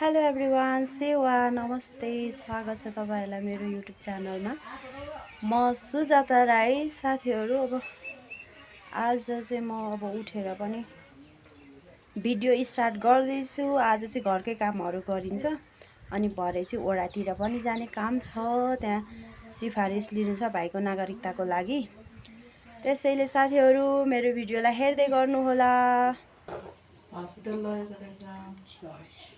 Hello everyone, सेवा नमस्ते, स्वागत छ तपाईहरुलाई मेरो युट्युब च्यानलमा। म सुजाता राई। साथीहरु, अब आज चाहिँ म उठेर पनि भिडियो स्टार्ट गर्दैछु। आज चाहिँ घरकै कामहरु गरिन्छ अनि भरे चाहिँ ओडातिर पनि जाने काम छ। त्यहाँ सिफारिस लिनु छ भाइको नागरिकताको लागि। त्यसैले साथीहरु मेरो भिडियोलाई हेर्दै गर्नु होला। हस्पिटल लगेको रहेछ।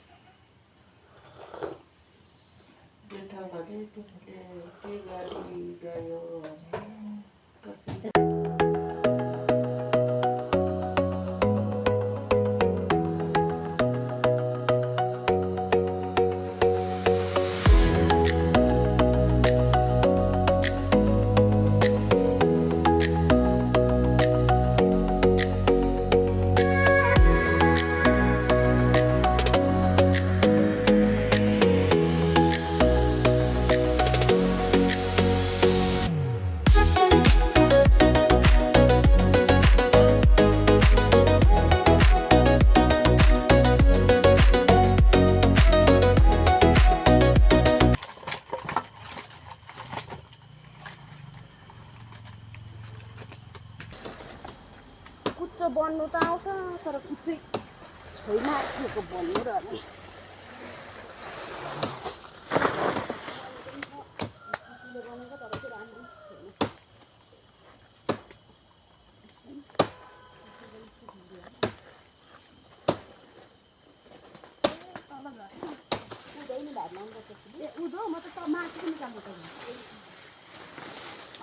कुच्चो बन्नु त आउँछ तर कुच्चै छैन आएको बन्नु र नि।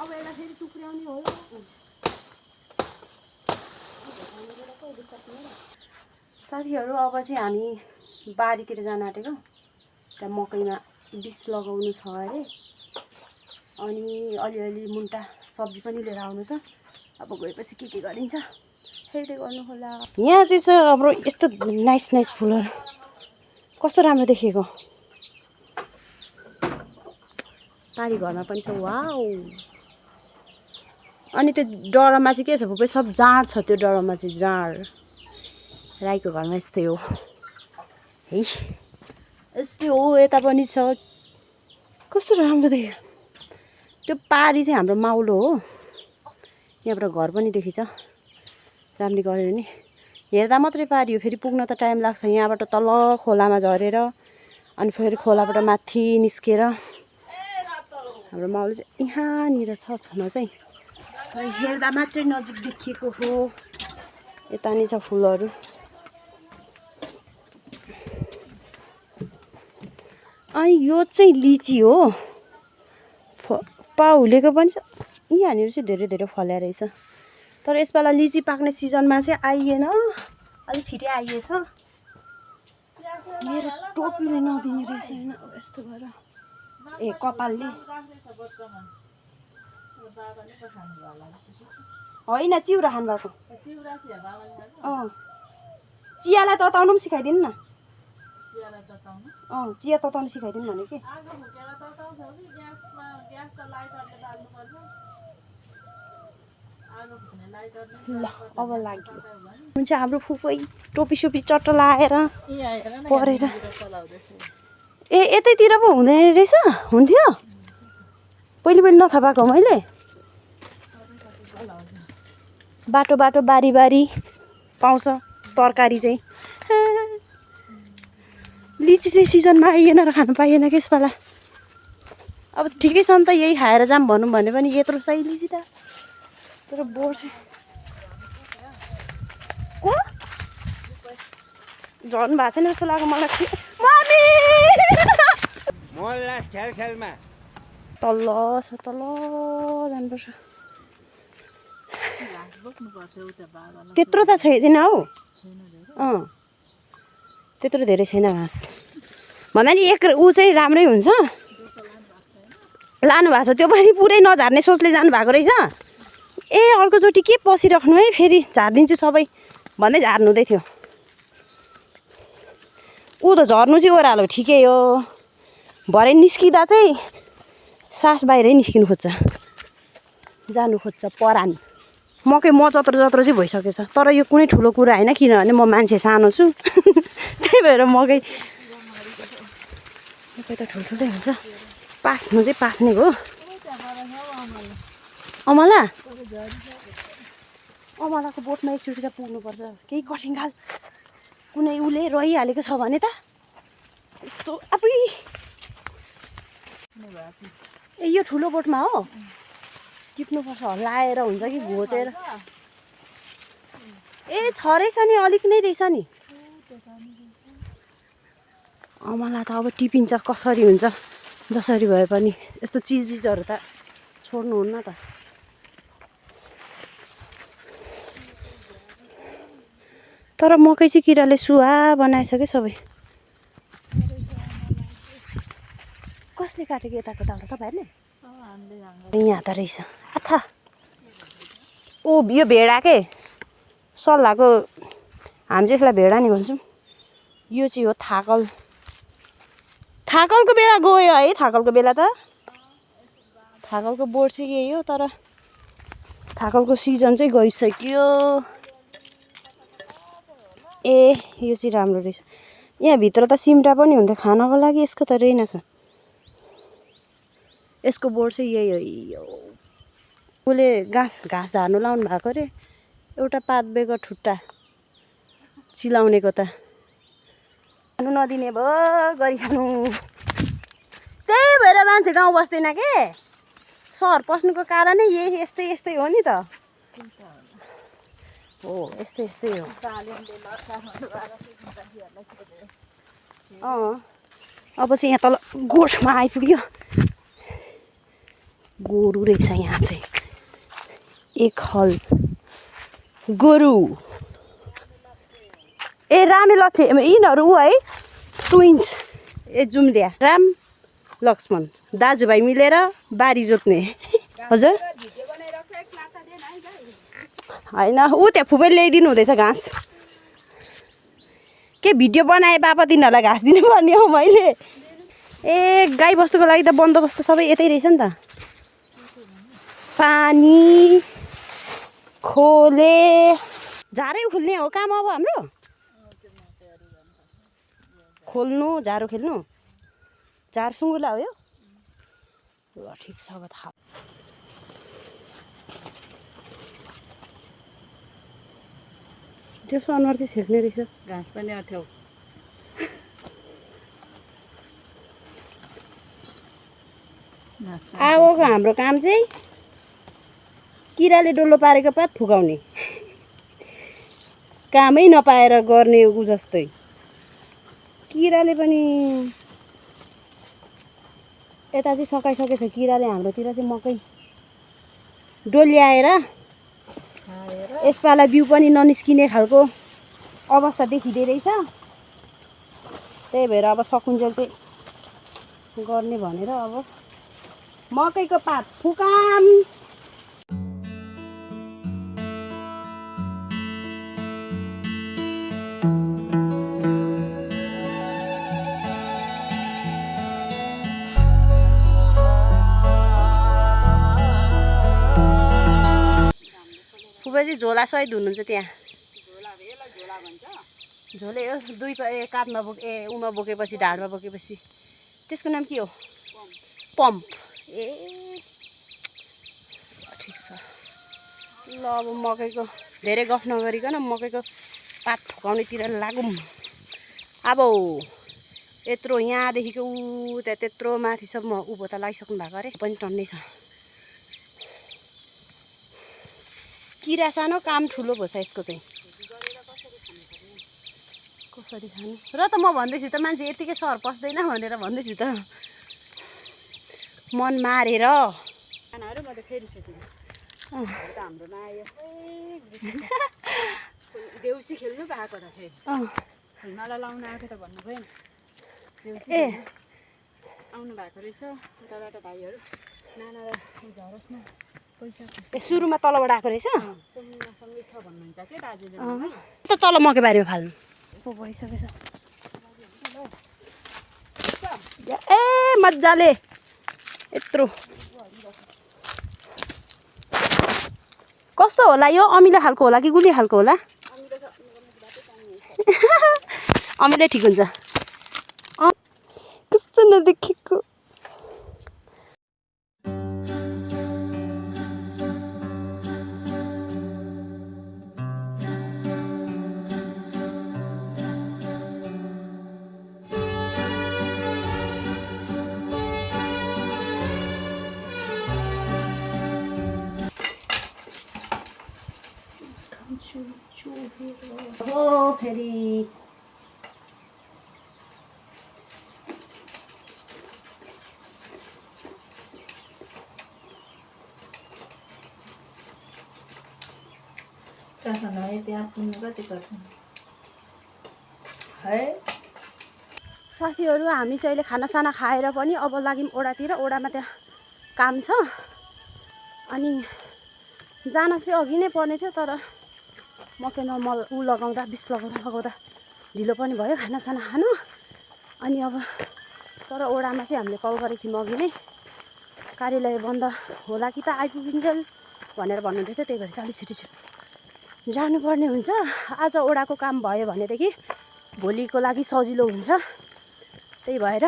अब यसलाई फेरि टुक्र्याउने हो। साथीहरु, अब चाहिँ हामी बारीतिर जान आँटेको। त्यहाँ मकैमा बिस लगाउनु छ अरे अनि अलिअलि मुन्टा सब्जी पनि लिएर आउनु छ। अब गएपछि के गरिन्छ हेर्दै गर्नु होला। यहाँ चाहिँ छ अब यस्तो नाइस फुलहरु कस्तो राम्रो देखिएको। पारी घरमा पनि छ। वाउ। अनि त्यो डरमा चाहिँ के छ भुपे, सब जाँड छ। त्यो डरमा चाहिँ जाँड। राईको घरमा यस्तै हो है, यस्तै हो। यता पनि छ। कस्तो राम्रो देख्यो। त्यो पारी चाहिँ हाम्रो माउलो हो। यहाँबाट घर पनि देखिन्छ। राम्ररी गऱ्यो नि हेर्दा मात्रै पारी हो, फेरि पुग्न त टाइम लाग्छ। यहाँबाट तल खोलामा झरेर अनि फेरि खोलाबाट माथि निस्केर हाम्रो माउलो चाहिँ यहाँनिर छ छन चाहिँ, तर हेर्दा मात्रै नजिक देखिएको हो। यता नि छ फुलहरू। अनि यो चाहिँ लिची हो। पाहुलेको पनि छ। यहाँनिर चाहिँ धेरै फल्या रहेछ। तर यसपाला लिची पाक्ने सिजनमा चाहिँ आइएन, अलिक छिटै आइएछ। मेरो टोपीले नदिने रहेछ हैन। यस्तो भएर ए कपालले होइन चिउरा खानु भएको। चियालाई तताउनु पनि सिकाइदिनु न। चिया तताउनु सिकाइदिनु भने कि। ल अब लाग्यो। हुन्छ हाम्रो फुफै टोपी सोपी चट्ट लाएर परेर। ए यतैतिर पो हुँदैन रहेछ। हुन्थ्यो पहिले नथाहा पाएको मैले। बाटो बारी पाउँछ तरकारी चाहिँ। लिची चाहिँ सिजनमा आइएन र खानु पाइएन कि यसपाला। अब ठिकै छ नि त, यही खाएर जाम भनौँ भने पनि यत्रो सही लिची त। तर बोर चाहिँ को झन् भएको छैन जस्तो लाग्यो मलाई। तल्ल छ, तल्ल जानुपर्छ। त्यत्रो त छैन हौ। त्यत्रो धेरै छैन घाँस। भन्दा नि एक ऊ चाहिँ राम्रै हुन्छ। लानु भएको छ त्यो पनि पुरै नझार्ने सोचले जानु भएको रहेछ। ए अर्कोचोटि के पसिराख्नु है, फेरि झारिदिन्छु सबै भन्दै झार्नु हुँदै थियो। ऊ त झर्नु चाहिँ ओह्रालो ठिकै हो। भरे निस्किँदा चाहिँ सास बाहिरै निस्किनु खोज्छ, जानु खोज्छ परान। मकै म जत्रो जत्रो चाहिँ भइसकेछ। तर यो कुनै ठुलो कुरा हैन, किनभने म मान्छे सानो छु। त्यही भएर मकै सबै त ठुल्ठुलै हुन्छ पास्नु चाहिँ पास्ने हो अमला अमलाको बोटमा एकचोटि त पुग्नुपर्छ केही कठिन खाल कुनै उसले रहिहालेको छ भने त यस्तो अपुई ए यो ठुलो बोटमा हो टिप्नुपर्छ हल्लाएर हुन्छ कि घोचेर ए छ रहेछ नि अलिक नै रहेछ नि अमला त अब टिपिन्छ कसरी हुन्छ जसरी भए पनि यस्तो चिजबिजहरू त छोड्नुहुन्न त तर मकै चाहिँ किराले सुहा बनाएछ कि सबै कसले काटेको यताको दाउरा तपाईँहरूले यहाँ त रहेछ आथा ऊ यो भेडा के सल्लाहको हामी चाहिँ यसलाई भेडा नि भन्छौँ यो चाहिँ हो थाकलको बेला गयो है थाकलको बेला त थाकलको बोट चाहिँ यही हो तर थाकलको सिजन चाहिँ गइसक्यो ए यो चाहिँ राम्रो रहेछ यहाँभित्र त सिमटा पनि हुन्थ्यो खानको लागि यसको त रहेनछ यसको बोट चाहिँ यही हो यो उसले घाँस झार्नु लाउनु भएको अरे एउटा पात बेगर ठुट्टा चिलाउनेको त खानु नदिने भयो गरी खानु त्यही भएर मान्छे गाउँ बस्दैन के सहर पस्नुको कारणै यही यस्तै यस्तै हो नि त हो यस्तै यस्तै हो अब चाहिँ यहाँ तल गोठमा आइपुग्यो गोरु रहेछ यहाँ चाहिँ एक हल गोरु ए रामे लक्ष्मी यिनीहरू ऊ है ट्विन्स ए जुम्लिया राम लक्ष्मण दाजुभाइ मिलेर बारी जोत्ने हजुर होइन ऊ त्यहाँ फुपैले ल्याइदिनु हुँदैछ घाँस के भिडियो बनाए बापत यिनीहरूलाई घाँस दिनुपर्ने हो मैले ए गाई बस्तुको लागि त बन्दोबस्त सबै यतै रहेछ नि त पानी खोले झारै खुल्ने हो काम अब हाम्रो खोल्नु झारो खेल्नु झार सुँगुरला हो यो ल ठिक छ अब थाहा त्यसो अनुहार चाहिँ छेक्ने रहेछ घाँस पनि अठ्याउ आवको हाम्रो काम चाहिँ किराले डल्लो पारेको पात फुकाउने कामै नपाएर गर्ने ऊ जस्तै किराले पनि यता चाहिँ सकाइसकेछ किराले हाम्रोतिर चाहिँ मकै डोल्याएर यसपाला बिउ पनि ननिस्किने खालको अवस्था देखिँदै रहेछ त्यही भएर अब सकुन्जेल चाहिँ गर्ने भनेर अब मकैको पात फुकाम फुपा चाहिँ झोला सहित हुनुहुन्छ त्यहाँ झोले हो दुई काँधमा उमा बोकेपछि ढाडमा बोकेपछि त्यसको नाम के हो पम्प ए ठिक छ ल अब मकैको धेरै गफ नगरिकन मकैको पात फुकाउनेतिर लागौँ अब यत्रो यहाँदेखिको ऊ त्यहाँ त्यत्रो माथिसम्म उँभो त लगाइसक्नु भएको अरे पनि टन्नै छ किरा सानो काम ठुलो भएछ यसको चाहिँ कसरी खानु र त म भन्दैछु त मान्छे यतिकै सहर पस्दैन भनेर भन्दैछु त मन मारेर खानाहरू म त फेरि सोधेँ हाम्रोमा आयो देउसी खेल्नु भएको त फेरि फुलमाला लाउन आएको त भन्नु भएन ए आउनु भएको रहेछ उताबाट भाइहरू नानालाई झरोस् न पैसा ए सुरुमा तलबाट आएको रहेछ सँगै छ भन्नुहुन्छ के दाजुले त तल मकै बारीमा फाल्नु भइसकेछ ए मजाले यत्रो कस्तो होला यो अमिलो खालको होला कि गुलियो खालको होला अमिलै ठिक हुन्छ कस्तो नदेखेको। हो फेरि साथीहरू हामी चाहिँ अहिले खानासाना खाएर पनि अब लाग्यौँ ओडातिर। ओडामा त्यहाँ काम छ अनि जान चाहिँ अघि नै पर्ने थियो, तर मकैमा मल लगाउँदा बिस लगाउँदा ढिलो पनि भयो खानासाना खानु। अनि अब तर ओडामा चाहिँ हामीले कल गरेको थियौँ अघि नै, कार्यालय बन्द होला कि त आइपुगिन्जेल भनेर भन्नुहुँदै थियो, त्यही भएर चाहिँ अलिक छिटो जानुपर्ने हुन्छ। आज ओडाको काम भयो भनेदेखि भोलिको लागि सजिलो हुन्छ, त्यही भएर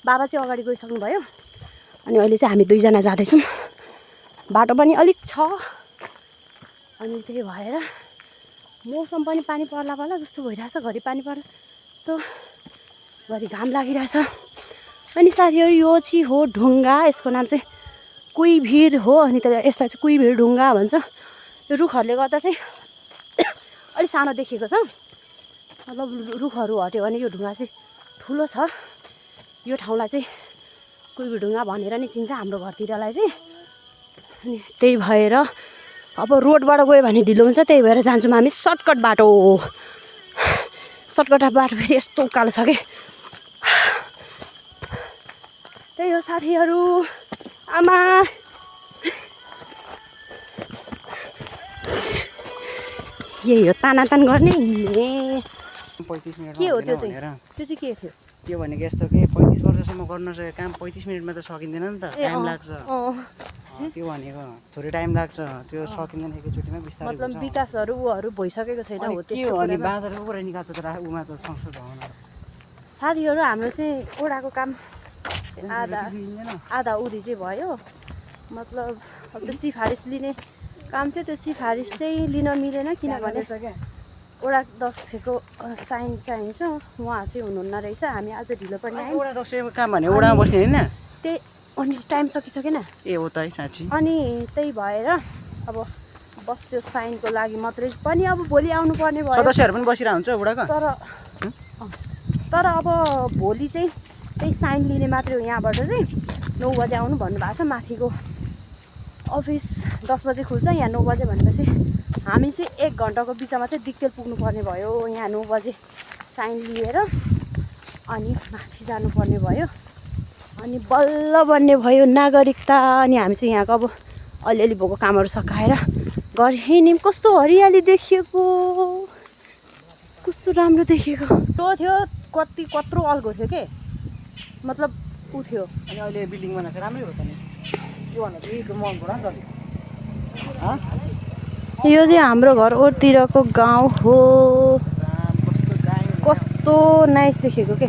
बाबा चाहिँ अगाडि गइसक्नुभयो। अनि अहिले चाहिँ हामी दुईजना जाँदैछौँ, बाटो पनि अलिक छ अनि त्यही भएर मौसम पनि पानी पर्ला पर्ला जस्तो भइरहेछ, घरि पानी पर्ला जस्तो, घरि घाम लागिरहेछ। अनि साथीहरू यो चाहिँ हो ढुङ्गा, यसको नाम चाहिँ कुइभिर हो। अनि त्यसलाई यसलाई चाहिँ कुइभिर ढुङ्गा भन्छ। यो रुखहरूले गर्दा चाहिँ अलिक सानो देखिएको छ, मतलब रुखहरू हट्यो भने यो ढुङ्गा चाहिँ ठुलो छ। यो ठाउँलाई चाहिँ कुइभिर ढुङ्गा भनेर नै चिन्छ हाम्रो घरतिरलाई चाहिँ। अनि त्यही भएर अब रोडबाट गयो भने ढिलो हुन्छ, त्यही भएर जान्छौँ हामी सर्टकट बाटो। सर्टकट बाटो फेरि यस्तो उकालो छ कि त्यही हो साथीहरू। आमा यही हो तानातान गर्ने हिँड्ने। 35 मिनट के हो त्यो चाहिँ? त्यो चाहिँ के थियो? त्यो भनेको यस्तो कि 35 वर्षसम्म गर्न सकेको काम 35 मिनटमा त सकिँदैन नि त, टाइम लाग्छ। त्यो भनेको थोरै टाइम लाग्छ, त्यो सकिँदैन एकैचोटिमा बिस्तारै। मतलब विकासहरू भइसकेको छैन हो त्यस्तो हो नि, बाँदर पुरै निकाल्छ त उमा त संस्कृत भवन। साथीहरू हाम्रो चाहिँ ओडाको काम आधा उधी चाहिँ भयो। मतलब अब त्यो सिफारिस लिने काम थियो, त्यो सिफारिस चाहिँ लिन मिलेन किनभने ओडा दक्षको साइन चाहिन्छ, उहाँ चाहिँ हुनुहुन्न रहेछ। हामी आज ढिलो पनि आयौँ। ओडा दक्षको काम भने ओडामा बस्ने होइन, त्यही अनि टाइम सकिसकेन। ए हो त है साँच्ची। अनि त्यही भएर अब बस त्यो साइनको लागि मात्रै पनि अब भोलि आउनुपर्ने भयो। सदस्यहरू पनि बसिरहेको हुन्छ ओडाको। तर अब भोलि चाहिँ त्यही साइन लिने मात्रै हो। यहाँबाट चाहिँ 9 बजे आउनु भन्नुभएको छ। माथिको अफिस 10 बजे खुल्छ, यहाँ 9 बजे भनेपछि हामी चाहिँ 1 घन्टाको बिचमा चाहिँ दिक्तेल पुग्नुपर्ने भयो। यहाँ 9 बजे साइन लिएर अनि माथि जानुपर्ने भयो। अनि बल्ल बन्ने भयो नागरिकता। अनि हामी चाहिँ यहाँको अब अलिअलि भएको कामहरू सकाएर घर हिँड्यौँ। कस्तो हरियाली देखिएको, कस्तो राम्रो देखिएको। त्यो थियो कत्रो अल्गो थियो के, मतलब ऊ थियो। अनि अहिले बिल्डिङ बनाएको छ, राम्रै हो त नि। के भन्नु चाहिँ मन पऱ्यो नि त। यो चाहिँ हाम्रो घर ओरतिरको गाउँ हो। कस्तो नाइस देखेको के।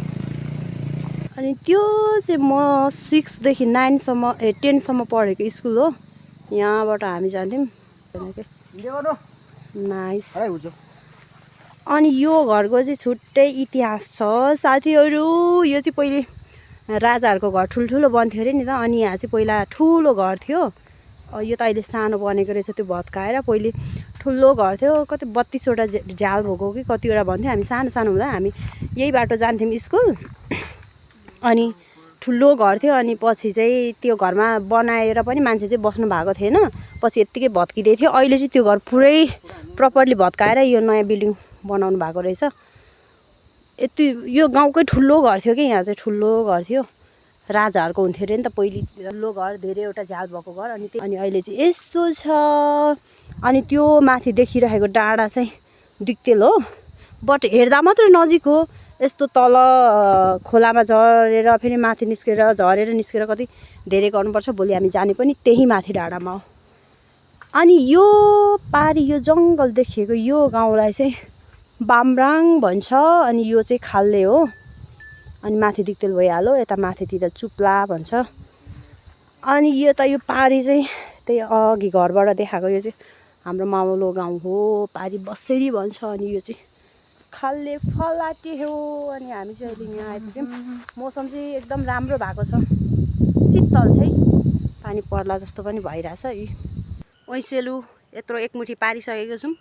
अनि त्यो चाहिँ म 6 देखि 9सम्म 10सम्म पढेको स्कुल हो। यहाँबाट हामी जान्थ्यौँ। नाइस। अनि यो घरको चाहिँ छुट्टै इतिहास छ साथीहरू। यो चाहिँ पहिले राजाहरूको घर ठुल्ठुलो बन्थ्यो अरे नि त। अनि यहाँ चाहिँ पहिला ठुलो घर थियो, यो त अहिले सानो बनेको रहेछ। त्यो भत्काएर पहिले ठुलो घर थियो, कति 32वटा झ्याल भएको कि कतिवटा भन्थ्यो। हामी सानो सानो हुँदा हामी यही बाटो जान्थ्यौँ स्कुल। अनि ठुलो घर थियो। अनि पछि चाहिँ त्यो घरमा बनाएर पनि मान्छे चाहिँ बस्नु भएको थिएन, पछि यत्तिकै भत्किँदै थियो। अहिले चाहिँ त्यो घर पुरै प्रपरली भत्काएर यो नयाँ बिल्डिङ बनाउनु भएको रहेछ। यति यो गाउँकै ठुलो घर थियो कि, यहाँ चाहिँ ठुलो घर थियो, राजाहरूको हुन्थ्यो अरे नि त पहिले। ठुलो घर, धेरैवटा झ्याल भएको घर। अनि अहिले चाहिँ यस्तो छ। अनि त्यो माथि देखिरहेको डाँडा चाहिँ दिक्तेल हो, बट हेर्दा मात्रै नजिक हो। यस्तो तल खोलामा झरेर फेरि माथि निस्केर झरेर निस्केर कति धेरै गर्नुपर्छ। भोलि हामी जाने पनि त्यही माथि डाँडामा हो। अनि यो पारी यो जङ्गल देखिएको यो गाउँलाई चाहिँ बामराङ भन्छ। अनि यो चाहिँ खाल्ले हो। अनि माथि दिक्तेल भइहाल्यो यता माथितिर चुप्ला भन्छ अनि यो त यो पारी चाहिँ त्यही अघि घरबाट देखाएको यो चाहिँ हाम्रो मावलो गाउँ हो पारी बसेरी भन्छ अनि यो चाहिँ खाले फलाटे हो अनि हामी चाहिँ अहिले यहाँ आइपुग्यौँ मौसम चाहिँ एकदम राम्रो भएको छ शीतल चाहिँ पानी पर्ला जस्तो पनि भइरहेछ यी ओइसेलु यत्रो एकमुठी पारिसकेको छौँ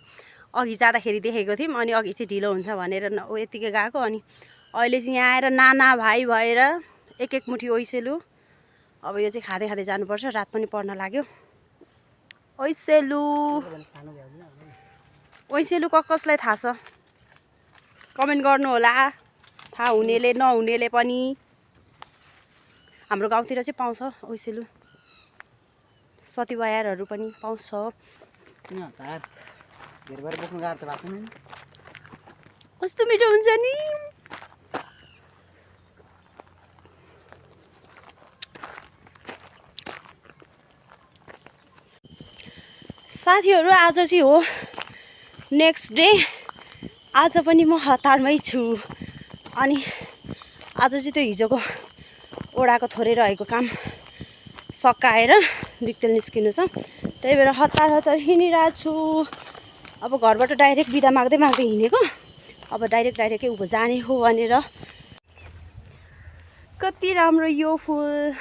अघि जाँदाखेरि देखेको थियौँ अनि अघि चाहिँ ढिलो हुन्छ भनेर यतिकै गएको अनि अहिले चाहिँ यहाँ आएर नाना भाइ भएर एक मुठी ओइसेलु अब यो चाहिँ खाँदै खाँदै जानुपर्छ रात पनि पर्न लाग्यो ओइसेलु ओइसेलु कसलाई थाहा छ कमेन्ट गर्नु होला थाहा हुनेले नहुनेले पनि हाम्रो गाउँतिर चाहिँ पाउँछ ओइसेलु सतीबयारहरू पनि पाउँछ कस्तो मिठो हुन्छ नि साथीहरू आज चाहिँ हो नेक्स्ट डे आज पनि म हतारमै छु अनि आज चाहिँ त्यो हिजोको ओडाको थोरै रहेको काम सकाएर दिक्तेल निस्किनु छ त्यही भएर हतार हतार हिँडिरहेको छु अब घरबाट डाइरेक्ट बिदा माग्दै माग्दै हिँडेको अब डाइरेक्टै उँभो जाने हो भनेर कति राम्रो यो फुल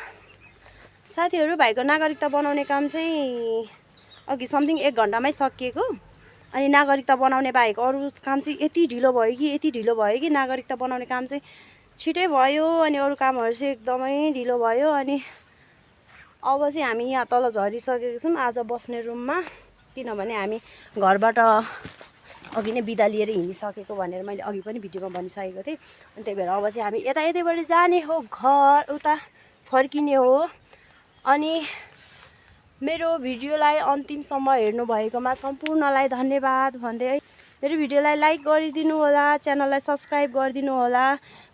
साथीहरू भाइको नागरिकता बनाउने काम चाहिँ अघि समथिङ 1 घन्टामै सकिएको अनि नागरिकता बनाउने बाहेक अरू काम चाहिँ यति ढिलो भयो कि नागरिकता बनाउने काम चाहिँ छिटै भयो अनि अरू कामहरू चाहिँ एकदमै ढिलो भयो अनि अब चाहिँ हामी यहाँ तल झरिसकेको छौँ आज बस्ने रुममा किनभने हामी घरबाट अघि नै बिदा लिएर हिँडिसकेको भनेर मैले अघि पनि भिडियोमा भनिसकेको थिएँ अनि त्यही भएर अब चाहिँ हामी यतैबाट जाने हो घर उता फर्किने हो अनि मेरो भिडियोलाई अन्तिमसम्म हेर्नु भएकोमा सम्पूर्णलाई धन्यवाद भन्दै मेरो भिडियोलाई लाइक गरिदिनु होला च्यानललाई सब्स्क्राइब गरिदिनु होला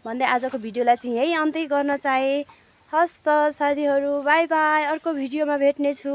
भन्दै आजको भिडियोलाई चाहिँ यही अन्त्य गर्न चाहे हस् त साथीहरू बाई बाई अर्को भिडियोमा भेट्नेछु